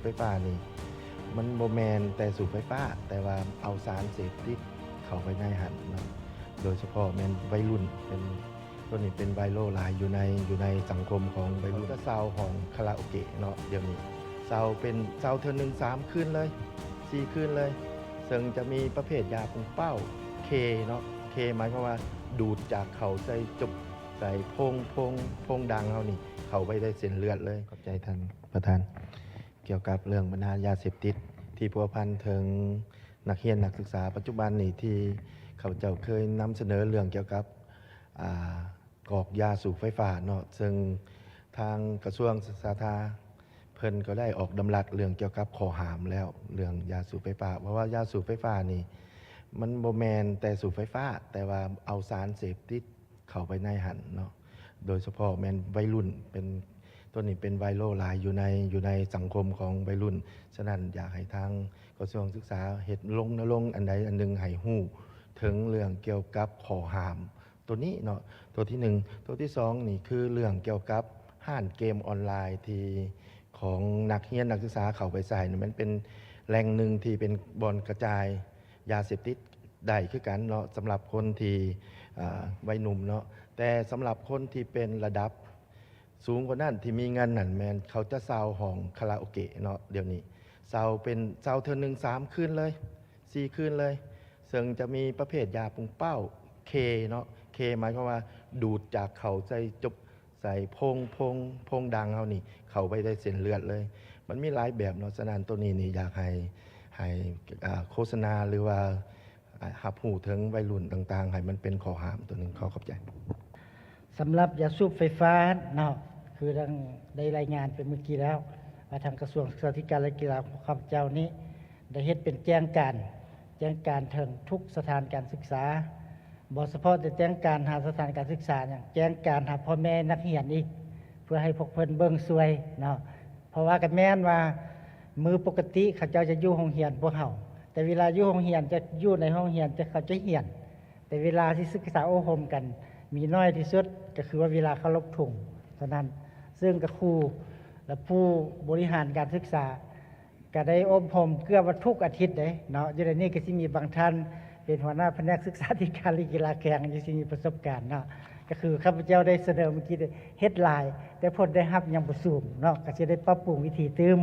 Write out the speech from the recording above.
ໄຟຟ້ານີ້ ມັນບໍ່ແມ່ນແຕ່ສູບໄຟຟ້າ ແຕ່ວ່າເອົາສານເສບຕິດເຂົ້າໄປໃນຫັ້ນເນາະ ໂດຍສະເພາະແມ່ນໄວລຸ້ນ ເປັນ ໂຕນີ້ເປັນໄວຣັວຫຼາຍຢູ່ໃນ ຢູ່ໃນສັງຄົມຂອງໄວລຸ້ນ ເຂົາຈະເຊົ່າຫ້ອງຄາຣາໂອເກະເນາະ ດຽວນີ້ເຊົ່າເປັນ ເຊົ່າເທື່ອໜຶ່ງສາມຄືນເລີຍ ສີ່ຄືນເລີຍ ເຊິ່ງຈະມີປະເພດຢາປຸງເປົ້າ ເຄເນາະ ເຄໝາຍຄວາມວ່າດູດຈາກເຂົ້າໃສ່ຈຸບ ໃສ່ໂພງ ໂພງ ໂພງດັງເຮົານີ້ ເຂົ້າໄປໃນເສັ້ນເລືອດເລີຍ. ຂອບໃຈທ່ານປະທານ. ກ່ຽວກັບເລື່ອງບັນຫາຢາເສບຕິດທີ່ພົວພັນເຖິງນັກຮຽນນັກສຶກສາ ປັດຈຸບັນນີ້ທີ່ຂ້າພະເຈົ້າເຄີຍນຳສະເໜີເລື່ອງກ່ຽວກັບ ອາ ກອກຢາສູບໄຟຟ້າເນາະ ເຊິ່ງທາງກະຊວງສຶກສາເພິ່ນກໍໄດ້ອອກດຳລັດເລື່ອງກ່ຽວກັບຂໍ້ຫ້າມແລ້ວ ເລື່ອງຢາສູບໄຟຟ້າ ເພາະວ່າຢາສູບໄຟຟ້ານີ້ ມັນບໍ່ແມ່ນແຕ່ສູບໄຟຟ້າ ແຕ່ວ່າເອົາສານເສບຕິດເຂົ້າໄປໃນຫັ້ນເນາະ ໂດຍສະເພາະແມ່ນໄວລຸ້ນ ເປັນ ໂຕນີ້ເປັນໄວຣັວຫຼາຍຢູ່ໃນ ຢູ່ໃນສັງຄົມຂອງໄວລຸ້ນ ສະນັ້ນຢາກໃຫ້ທາງກະຊວງສຶກສາເຮັດລົນນະລົງອັນໃດອັນໜຶ່ງໃຫ້ຮູ້ເຖິງເລື່ອງກ່ຽວກັບຂໍ້ຫ້າມ ໂຕນີ້ເນາະ ໂຕທີໜຶ່ງ. ໂຕທີສອງນີ້ຄືເລື່ອງກ່ຽວກັບຮ້ານເກມອອນລາຍທີ່ຂອງນັກຮຽນນັກສຶກສາເຂົ້າໄປໃຊ້ນີ້ ມັນເປັນແຫຼ່ງໜຶ່ງທີ່ເປັນບ່ອນກະຈາຍຢາເສບຕິດໄດ້ຄືກັນເນາະ ສຳລັບຄົນທີ່ ອາ ໄວໜຸ່ມເນາະ ແຕ່ສຳລັບຄົນທີ່ເປັນລະດັບສູງກວ່ານັ້ນ ທີ່ມີເງິນນັ້ນ ແມ່ນເຂົາຈະເຊົ່າຫ້ອງຄາຣາໂອເກະເນາະ ດຽວນີ້ເຊົ່າເປັນ ເຊົ່າເທື່ອໜຶ່ງສາມຄືນເລີຍ ສີ່ຄືນເລີຍ ເຊິ່ງຈະມີປະເພດຢາປຸງເປົ້າ ເຄເນາະ ເຄໝາຍຄວາມວ່າດູດຈາກເຂົ້າໃສ່ຈຸບ ໃສ່ໂພງ ໂພງ ໂພງດັງເຮົານີ້ ເຂົ້າໄປໃນເສັ້ນເລືອດເລີຍ ມັນມີຫຼາຍແບບເນາະ. ສະນັ້ນໂຕນີ້ນີ້ຢາກໃຫ້ ໃຫ້ ອາ ໂຄສະນາ ຫຼືວ່າ ອາ ຮັບຮູ້ເຖິງໄວລຸ້ນຕ່າງໆ ໃຫ້ມັນເປັນຂໍ້ຫ້າມໂຕໜຶ່ງ. ຂໍຂອບໃຈ. ສຳລັບຢາສູບໄຟຟ້າເນາະ ຄືດັ່ງໄດ້ລາຍງານໄປເມື່ອກີ້ແລ້ວ ວ່າທາງກະຊວງສຶກສາທິການ ແລະ ກິລາຂອງຂ້າພະເຈົ້ານີ້ ໄດ້ເຮັດເປັນແຈ້ງການ ແຈ້ງການເຖິງທຸກສະຖານການສຶກສາ ບໍ່ສະເພາະແຕ່ແຈ້ງການຫາສະຖານການສຶກສາຫຍັງ ແຈ້ງການຫາພໍ່ແມ່ນັກຮຽນອີກ ເພື່ອໃຫ້ພວກເພິ່ນເບິ່ງຊ່ວຍເນາະ. ເພາະວ່າກໍແມ່ນວ່າມື້ປົກກະຕິເຂົາເຈົ້າຈະຢູ່ໂຮງຮຽນພວກເຮົາ ແຕ່ເວລາຢູ່ໂຮງຮຽນ ຈະຢູ່ໃນໂຮງຮຽນ ຈະ ເຂົາຈະຮຽນ ແຕ່ເວລາທີ່ສຶກສາອົບຮົມກັນ ມີໜ້ອຍທີ່ສຸດ ກໍຄືວ່າເວລາເຄົາລົບທຸງເທົ່ານັ້ນ. ເຊິ່ງກະຄູ ແລະ ຜູ້ບໍລິຫານການສຶກສາ ກະໄດ້ອົບຮົມເກືອບວ່າທຸກອາທິດເດ້ເນາະ. ຢູ່ໃນນີ້ກະຊິມີບາງທ່ານເປັນຫົວໜ້າພະແນກສຶກສາທິການ ແລະ ກິລາແຂວງ ທີ່ຊິມີປະສົບການເນາະ. ກະຄືຂ້າພະເຈົ້າໄດ້ສະເໜີເມື່ອກີ້ ເຮັດຫຼາຍ ແຕ່ຜົນໄດ້ຮັບຍັງບໍ່ສູງເນາະ ກະຊິໄດ້ປັບປຸງວິທີຕື່ມ